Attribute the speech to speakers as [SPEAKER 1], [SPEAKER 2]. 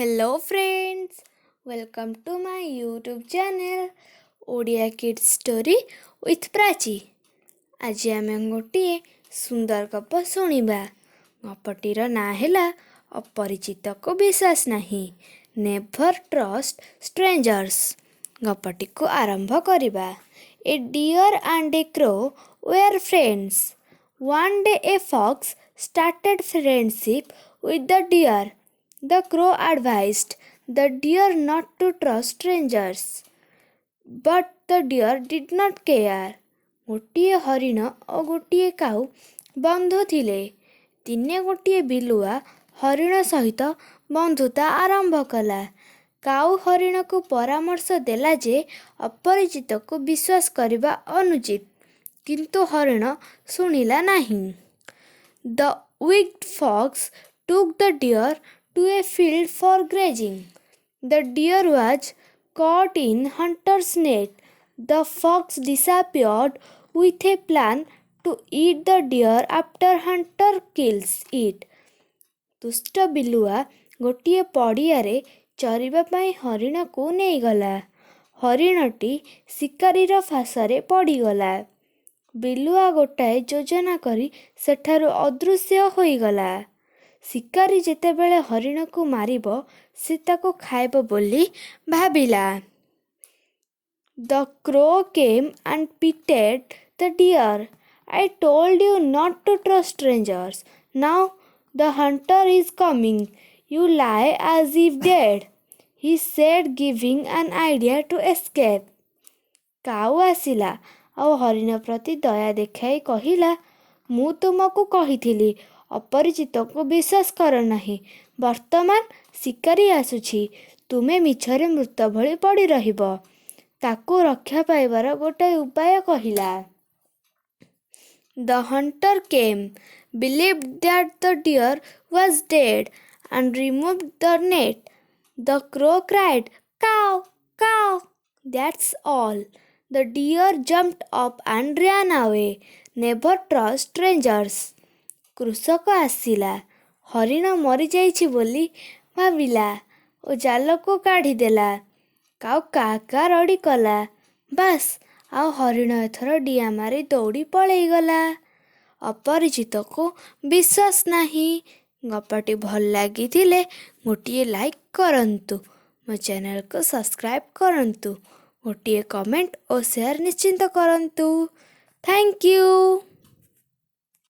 [SPEAKER 1] Hello friends, welcome to my YouTube channel Odia Kids Story with Prachi. ଆଜି ଆମେ ଗୋଟିଏ ସୁନ୍ଦର ଗପ ଶୁଣିବା। ଗପଟିର ନାଁ ହେଲା ଅପରିଚିତକୁ ବିଶ୍ୱାସ ନାହିଁ, Never trust strangers. ଗପଟିକୁ ଆରମ୍ଭ କରିବା। A deer and a crow were friends. One day a fox started friendship with the deer. The crow advised the deer not to trust strangers. But the deer did not care. ଗୋଟିଏ ହରିଣ ଓ ଗୋଟିଏ କାଉ ବନ୍ଧୁ ଥିଲେ। ଦିନେ ଗୋଟିଏ ବିଲୁଆ ହରିଣ ସହିତ ବନ୍ଧୁତା ଆରମ୍ଭ କଲା। କାଉ ହରିଣକୁ ପରାମର୍ଶ ଦେଲା ଯେ ଅପରିଚିତକୁ ବିଶ୍ୱାସ କରିବା ଅନୁଚିତ। କିନ୍ତୁ ହରିଣ ଶୁଣିଲା ନାହିଁ। The wicked fox took the deer to a field for grazing. The deer was caught in hunter's net. The fox disappeared with a plan to eat the deer after hunter kills it. ଦୁଷ୍ଟ ବିଲୁଆ ଗୋଟିଏ ପଡ଼ିଆରେ ଚରିବା ପାଇଁ ହରିଣକୁ ନେଇଗଲା। ହରିଣଟି ଶିକାରୀର ଫାଶରେ ପଡ଼ିଗଲା। ବିଲୁଆ ଗୋଟାଏ ଯୋଜନା କରି ସେଠାରୁ ଅଦୃଶ୍ୟ ହୋଇଗଲା। ଶିକାରୀ ଯେତେବେଳେ ହରିଣକୁ ମାରିବ, ସେ ତାକୁ ଖାଇବ ବୋଲି ଭାବିଲା। The crow came and petted the deer. "I told you not to trust strangers. Now the hunter is coming. You lie as if dead," he said, giving an idea to escape. କାଉ ଆସିଲା ଆଉ ହରିଣ ପ୍ରତି ଦୟା ଦେଖାଇ କହିଲା, ମୁଁ ତୁମକୁ କହିଥିଲି ଅପରିଚିତଙ୍କୁ ବିଶ୍ୱାସ କର ନାହିଁ। ବର୍ତ୍ତମାନ ଶିକାରୀ ଆସୁଛି। ତୁମେ ମିଛରେ ମୃତ ଭଳି ପଡ଼ି ରହିବ। ତାକୁ ରକ୍ଷା ପାଇବାର ଗୋଟାଏ ଉପାୟ କହିଲା। The hunter came, believed that the deer was dead, and removed the net. The crow cried, "Caw, caw." That's all. The deer jumped up and ran away. Never trust strangers. କୃଷକ ଆସିଲା। ହରିଣ ମରିଯାଇଛି ବୋଲି ଭାବିଲା ଓ ଜାଲକୁ କାଢ଼ିଦେଲା। କାଉ କା କା ରଡ଼ି କଲା। ବାସ୍, ଆଉ ହରିଣ ଏଥର ଡିଆଁ ମାରି ଦୌଡ଼ି ପଳେଇଗଲା। ଅପରିଚିତକୁ ବିଶ୍ୱାସ ନାହିଁ। ଗପଟି ଭଲ ଲାଗିଥିଲେ ଗୋଟିଏ ଲାଇକ୍ କରନ୍ତୁ, ମୋ ଚ୍ୟାନେଲକୁ ସବସ୍କ୍ରାଇବ୍ କରନ୍ତୁ, ଗୋଟିଏ କମେଣ୍ଟ ଓ ସେୟାର ନିଶ୍ଚିତ କରନ୍ତୁ। Thank you.